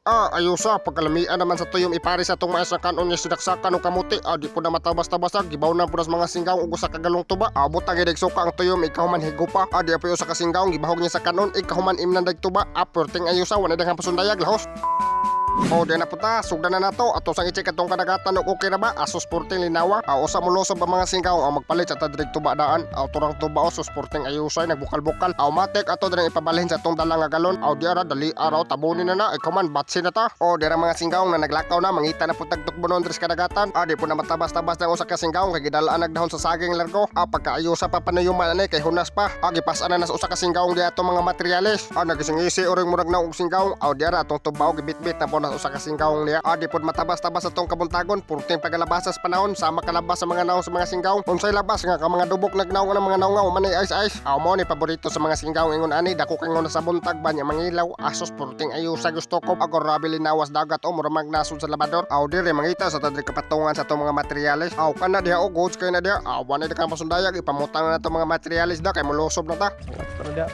Ah, ayusa, pagkalamian naman sa tuyom ipare sa atong maayos na kanon nga sinaksakan og kamuti. Ah, di po na matabas-tabasag, gibaw na po nas mga singgaw ug usa ka galong tuba. Ah, butang gid suka ang tuyom, ikaw man higo pa. Ah, di apoy usa ka singgaw, gibahog niya sa kanon, ikaw man imnan dag tuba. Ah, perting ayusa, wala daghang pasundayag lahos. O di na puta, sugdan na nato. Ato sang i-check atong kadagatan og okay na ba? Asos porting linawa. Aw usa mo lusob ang mga singkaw ang magpalit sa tadrig tuba daan. Aw turang tuba o sus porting ayusay nagbukal-bukal. Aw matik ato diri ipabalhin sa atong dala nga galon. Aw di ara dali araw tabunin na na. Ikaw man batsi na ta. O di ra mga singkaw na naglakaw na mangita na pud tagtukbonon diri sa kadagatan. Ah, di po na matabas-tabas ng usa ka singkaw kay gidalaan nagdahon sa saging largo. Ah, pagkaayusa pa panayuman ani kay hunas pa. Ah, gipas-an na sa usa ka singkaw di ato mga materyales. Ah, nagisingisi oring murag na og singkaw. Aw di ara atong tubaw gibitbit na po na usa ka singkaw niya. Ah, di pod matabas-tabas atong kabuntagon. Purting pagalabasa sa panahon sama kalabas sa mga naong sa mga singkaw. Unsay labas nga ka mga dubok nagnaong ng mga naongaw manay ice ice. Aw mo ni paborito sa mga singkaw ingon ani dako kay nga sa buntag ba niya mangilaw. Asos purting ayusa gusto ko. Ako rabi linawas dagat o mura magnasod sa labador. Aw diri mangita sa tadri kapatungan sa atong mga materyales. Aw kana diha o goods kay na diha. Aw wala di kang pasundayag ipamutang na atong mga materyales da kay molusob na ta. Tara da.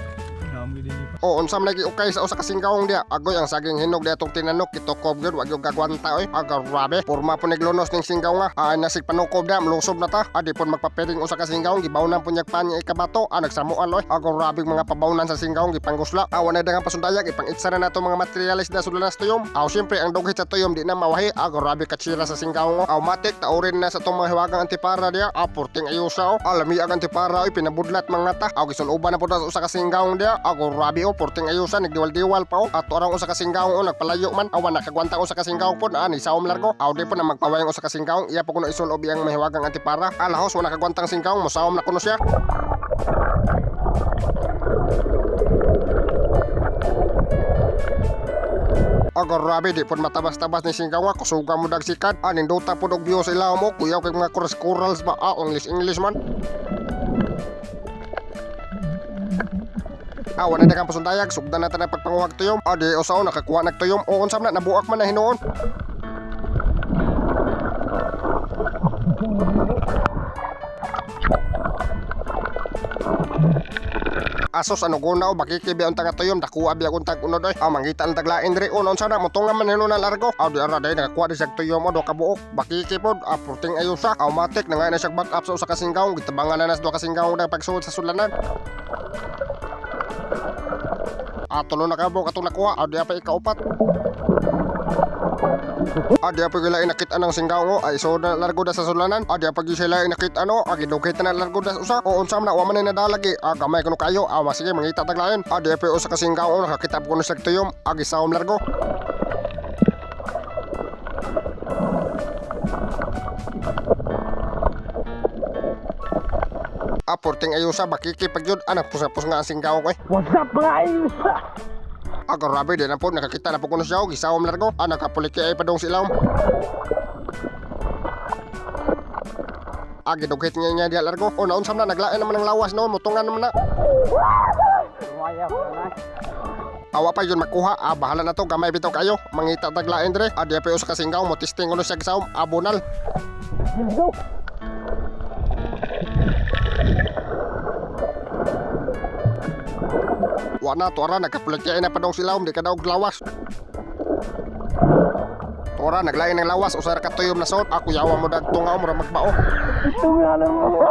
Dami din pa. O unsa man lagi ukay sa usa ka singkaong diha. Agoy ang saging hinog diha atong tinanok kitukob gyud wa gyud kagwanta oy. Aga grabe. Porma po niglunos ning singkaw nga. Ay nasig panukob diha molusob na ta. Adi pud magpapiring usa ka singkaong gibawnan pud niyag pan niya ikabato. Ah nagsamuan oy. Aga grabe mga pabawnan sa singkaong gipangusla. Aw wala daghang pasundayag ipang-itsa na nato mga materyales na sulanas tuyom. Aw siyempre ang dughit sa tuyom di na mawahi. Aga grabe katsira sa singkaong. Aw matik taurin na sa atong mga hiwagang antipara diha. Ah porting ayusa o. Alami ang antipara oy pinabudlat mga ta. Aw gisuloban na pud na sa usa ka singkaong diha. Ago grabe o porting ayusa nagdiwal-diwal pa o. Ato arang usa ka singkaong o nagpalayo man. Aw nakagwanta usa ka singkaong pod ani saom largo. Aw di po na magpawayang usa ka singkaong iya po kuno isulob iyang mahiwagang antipara. Alahos wala kagwantang singkaong mosaom na kuno siya. Ago grabe di pod matabas-tabas ni singkaong nga kusuga mo dagsikan. Aning duta pod og view sa ilawom mo kuyaw kay mga corals ba. Ah, English English man. Ah, wala na kang pasundayag, sugdan na ta na pagpanguhag tuyom. Ah, di usaw nakakuha nagtuyom. O unsam na nabuak man na hinuon. Asos ano guna o bakiki biya untang tuyom dakuha biya untag unod oy. Ah, mangita ang taglain diri on unsa na motunga man hinuon na largo. Ah, di ara day nakakuha di siya tuyom o duha ka buok. Bakiki pod, ah, purting ayusa. Automatic na nga na siya back up sa usa ka singkaong gitabangan na nas duha ka singkaong na pagsuod sa sulanan. Ah, tulo na ka buok atong nakuha. Ah, di pa ikaupat. Ah, di pa gila inakit anang singkaong o. Ay, so na largo da sa sulanan. Ah, di pa gyud sila inakit ano. Ah, gidugit na largo da sa usa. O unsa man na wa man ni nadalagi. Ah, gamay kuno kayo. Ah, sige mangita taglain. Ah, di pa usa ka singkaong o nakakita po kuno sa tuyom. Ah, gisawom largo. Ah, porting ayusa bakiki pag yun. Ah, nagpusapos nga ang singkaong ko eh. What's up mga ayusa? Ah, grabe di na po. Nakakita na po kuno siya. Gisawom largo. Ah, nakapuliki ay padong silaw. Ah, gidughit niya niya diha largo. O, naunsam na. Naglain naman ang lawas noon. Mutungan naman na. Lumaya pa na. Awa pa yun makuha. Ah, bahala na to. Gamay bitaw kayo. Mangita taglain dre. Ah, di pa usa ka singgaw. Motisting kuno siya gisaom. Ah, bunal. Let's go! Wa na, tuara. Nagkapuliki ay na padong silaw. Di ka daw lawas. Tuara, naglain ng lawas. Usar ka tuyom na suot. Ako yawa mo dagtungaw. Mura magbao. Ito nga lang mo.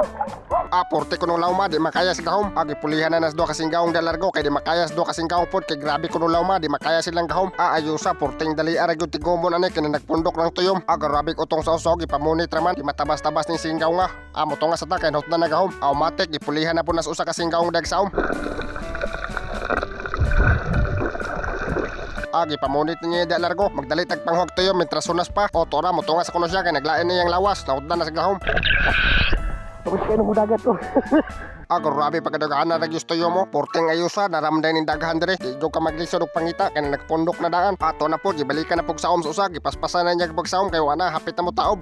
Ah, porte ko nung lauma, di makaya sa gahom. Ah, gipulihan na nas duha ka singgaong dalargo kay di makaya sa duha ka singgaong pod kay grabe ko nung lauma, di makaya silang gahom. Ah, ayusa, porteng dali ara gyud tigumon ani kay nagpundok ng tuyom. Ah, grabe ko utong sa usog gipamunit raman, di matabas-tabas ning singgaw nga. Ah, motunga sa ta kay hotna na gahom. Ah, matik gipulihan na po nas usa ka singgaong dagsaom. Ah, gipamunit niya di largo. Magdali tag panghog tuyom mientras sunas pa. O tora motunga sa kuno siya kay naglain niyang lawas. Nahutdan na sa gahom. Tapos kayo ng dagat ko. Ah, grabe pagkadaghan na gusto yo mo. Porteng ayusa, naramday ning daghan dire. Di jud ka maglisod og pangita kay nagpundok na daan. Ato na po, gibalikan na pug saom sa usa, gipaspasan na niya pug saom kay wa na hapit na mo taob.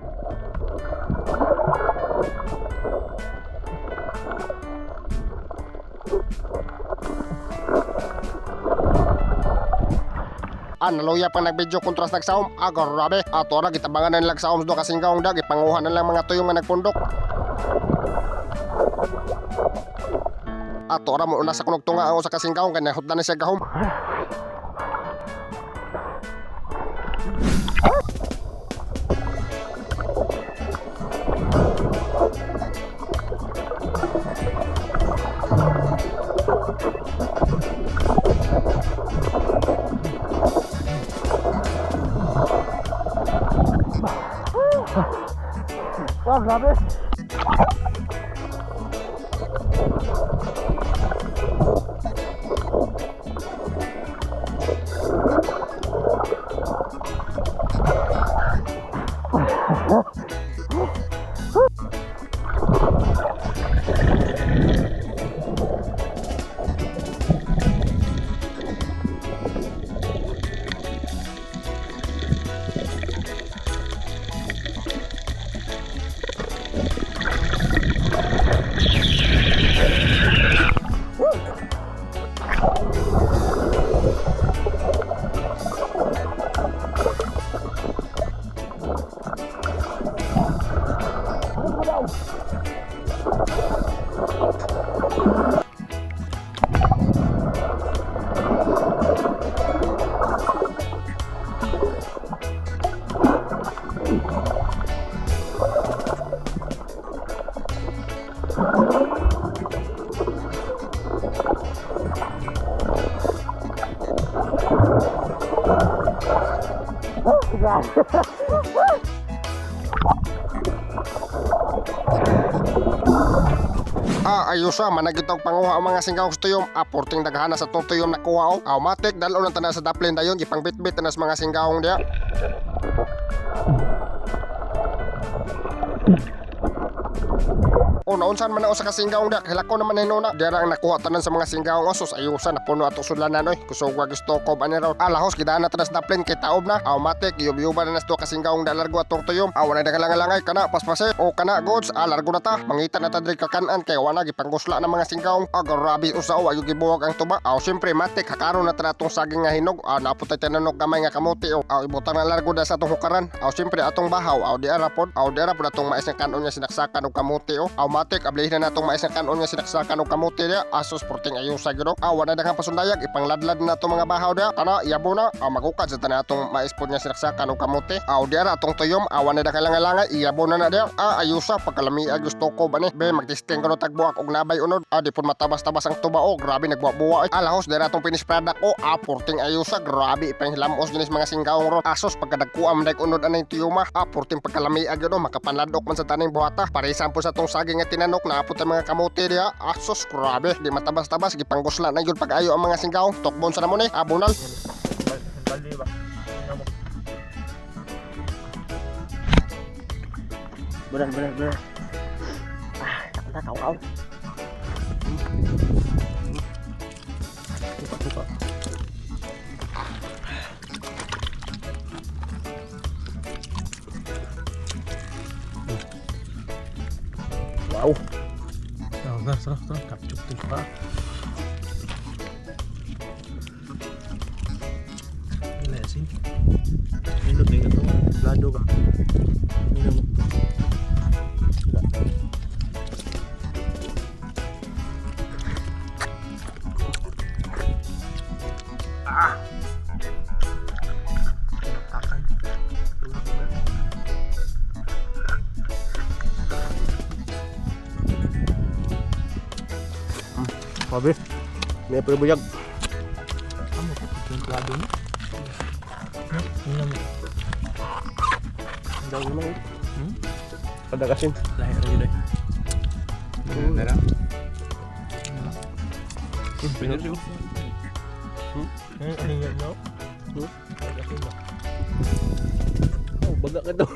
Ah, naluya pang nagvideo kontras nagsaom. Ah, grabe. Ato ra gitabangan na nilang saom sa duha ka singkaong da, gipanguha na lang mga tuyong nga nagpundok. Ato ra mo una sa kunog tunga ang usa ka singkaong kay nahutdan na siya gahom. Wow, grabe. Ah, ayusa, managitog panguha ang mga singgaw sa tuyom. Aporting daghana sa tong tuyom nakuha o. Automatic, dalo ng tanan sa daplin dayon, gipangbitbit na sa mga singgawong diya. O naunsan man na usa ka singgawong diya, hilako naman hinuna. Diya ra ang nakuha tanan sa mga singgawong osos. Ayusa, napuno ato sulanan oy. Kusog wa gusto ko ani raw. Ah, lahos gidaan na tanas daplin kay taob na. Automatic, yub-yuba na nas duha ka singgawong da largo atong tuyom. Ah, wala nagalangalangay kana paspase o kana goods. Ah, largo na ta. Mangita na ta diri kakanan kay wala gipangusla ng mga singgawong. Ah, grabe usa o ayo gibuwag ang tuba. Ah, siyempre matik hakaron na ta atong saging nga hinog. Ah, naputay tinanok gamay nga kamote o. Ah, ibutang na largo da sa atong hukaran. Ah, siyempre atong bahaw. Ah, di ara pod. Ah, di ara pod atong mais nga kanon nga sinaksakan og kamote o. Ah, matik ablihin na natong mais nga kanon nga sinaksakan og kamote dia. Asos porting ayusa gyud o. Ah, wala daghang pasundayag ipangladlad na atong mga bahaw dia. Kana yabo na. Ah, magukad sa tanan atong mais pod nga sinaksakan og kamote. Ah, di ara atong tuyom. Ah, wala daghang langalangay iyabo na na dia. Ah, ayusa pagkalami gusto ko ba ni. Be magtesting ko tagbuak og nabay unod. Ah, di pud matabas-tabas ang tuba o. Grabe nagbuwa-buwa. Ah, lahos dira atong finished product o. Ah, porting ayusa grabe ipanghilam-os ginis mga singgawong ron. Asos pagkadagkuam man unod anay tuyoma. Ah, porting pagkalami gyud o makapanladok man sa taning buhata. Paresan po sa atong saging nga tinanok naapot ang mga kamote diha. Asos grabe di matabas-tabas gipanggusla na gyud pag-ayo ang mga singgawong. Tukbon sa namo ni. Ah, bunal. Bali ba? Benar, benar, benar. Ah, tak kau kau. Buka, buka. Wow. Oh, tara, tara, tara. Kapchuk to pa. Blessing. Nindot din ito. Lado ba? Nindot mo. Wala. Ah! Tinaktakan. Sabi. May buyag. Amo, yung lado mo. Tingnan mo. Ang dami naman. Hmm? Padagasin. Lahi ra yun eh. Tara. Ano yun, no? Hmm? Padagasin ba? Oh, baga ka daw.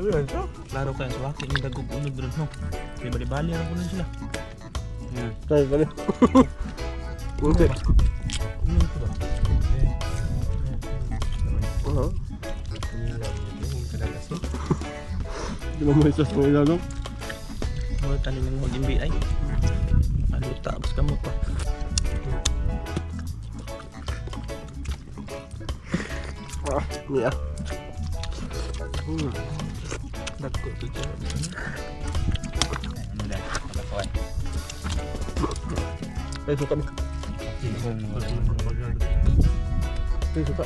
Ano yan siya? Klaro kayo sa waki, yung dagog unod rin, no? May bali-bali na po sila. Tayo kami. Hindi. Ano ito ba? Eh, eh, Oo. Ilaw yun, yung kadagasin. Di ba mo isa sa mga ilaw, no? Wala tanin ng mag ay. Ano tapos ka mo pa. Ah, niya. Hmm. Dagko to dyan. Ano dahil? Palakuan. Ay, suka mo. Ito suka.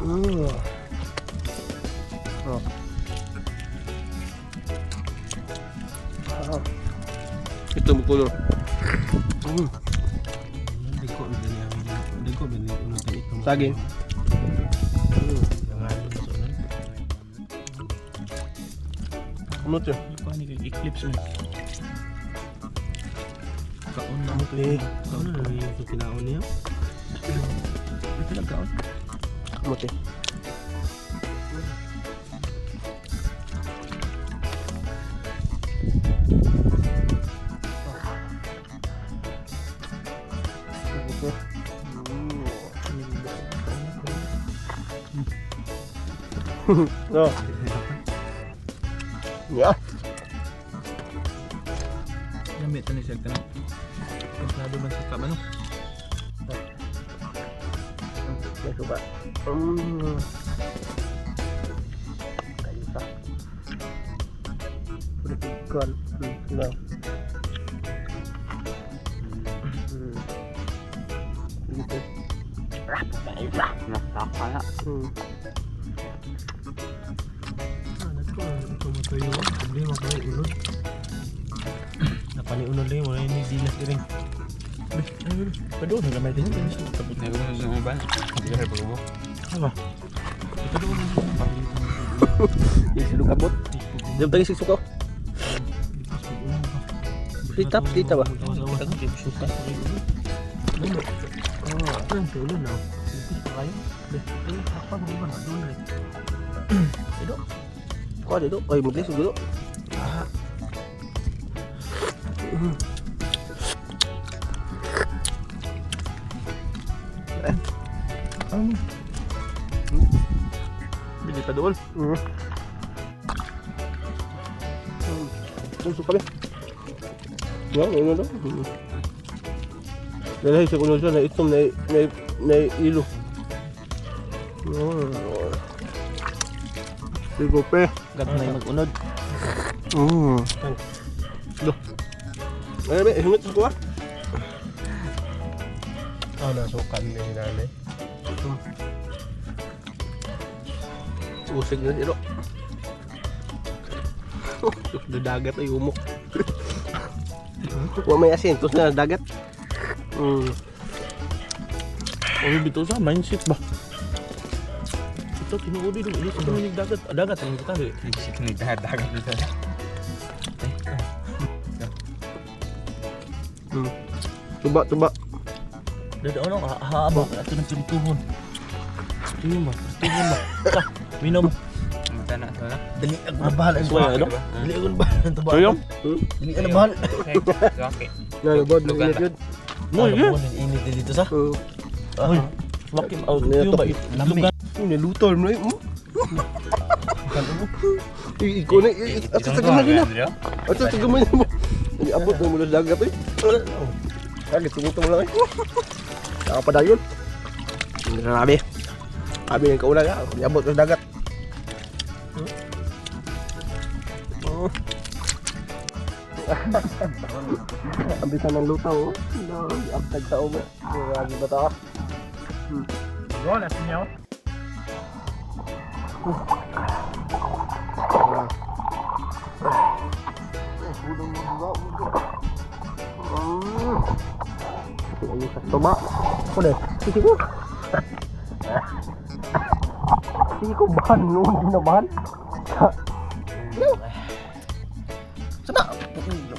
Mm. Oh. Ah. Ito mo color. Mm. Dagko ba niya? Dagko ba niya unutan ito? Saging. Ano to? Kuha ni kay Eclipse man. Kaon na mo to. Kaon na lang yung kinaon niya. Ito lang kaon. Kamote. No. Yeah. Gamit na siya kanang. Templado man sa kabano. May suka. Mm. Kayo sa. Purifikan. No. Mm. Dito. Nakaka na. Ah, nagko ito mo tayo. Problema ko ay unod. Napani unod lang wala ni dilas iring. Padung na gamay din siya. Tapos Hindi ko na sa mobile. Hindi ka pag-ubo. Ano ba? Ito doon na. Di sila kabot. Diyan tayo suka. Tita, tita ba? Suka. Ah, tulo na. Kayo. Apa mo ba na doon rin? Dito. Kuha dito. Ay, maglis dito. Ano? Bili pa doon. Mm. Mm. Suka ba? Ya, ano to? Dahil sa kuno siya na itom na na na ilo. Mm. Sigo pe. Gat may mag-unod. Mm. Do. Ay, be, himit sa kuha. Ah, nasukan ni nanay. Usig na dito. Dagat ay umok. Wa may asin, tos na dagat. Mm. Oy, bito sa mindset ba? Ito tinuod dito, ini sa mga dagat, ah, dagat ang kita eh. Isip ni dagat dito. Mm. Tuba, tuba. Dada ano, haaba ka ato ng pintuhon. Tuyo ba? Pintuhon ba? Ta, minom. Mata na to na. Dali ako na bahal ang Suway, ano? Dali ako na bahal ang tuba. Tuyo? Dali ako na bahal. Suwaki. Na, bod, Lugar init yun. Mo, yeah. Init dito sa. Mm. Uy, suwaki oh, tuyo ba? Lugar. Yung naluto mo na yun. Ikaw na, at sa tagamay na. At sa tagamay na mo. Iabot na mo na dagat eh. Kagit, sumuto mo lang eh. Nakapadayon. Grabe. Sabi ng kaulan ha, iabot na dagat. Oh. Ang bisa ng lutaw oh. No, iabtag sa uma. Grabe ba ta? Wala sinyo. Tuma. Ako na. Sige ko. Sige ko bahan noon din na bahan. Sana.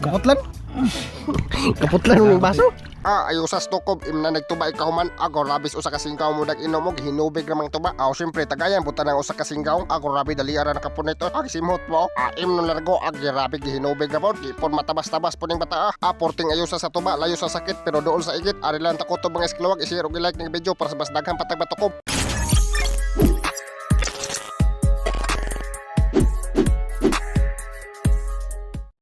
Kaputlan. Kaputlan yung baso. Ah, ayusas tukob imna nagtuba ikahuman ako rabis usa ka singkaw mo dag inom og hinubig ramang tuba. Aw syempre tagayan buta ng usa ka singkaw ako rabi dali ara nakapunit ag simhot mo. Ah, imno largo ag grabe gihinubig ra pod di pod matabas-tabas po ning bata ah. Ah, porting ayusa sa tuba layo sa sakit pero dool sa igit. Ari lang takutob mga esklawag i-share og i-like ning video para sa mas daghang patag batukob.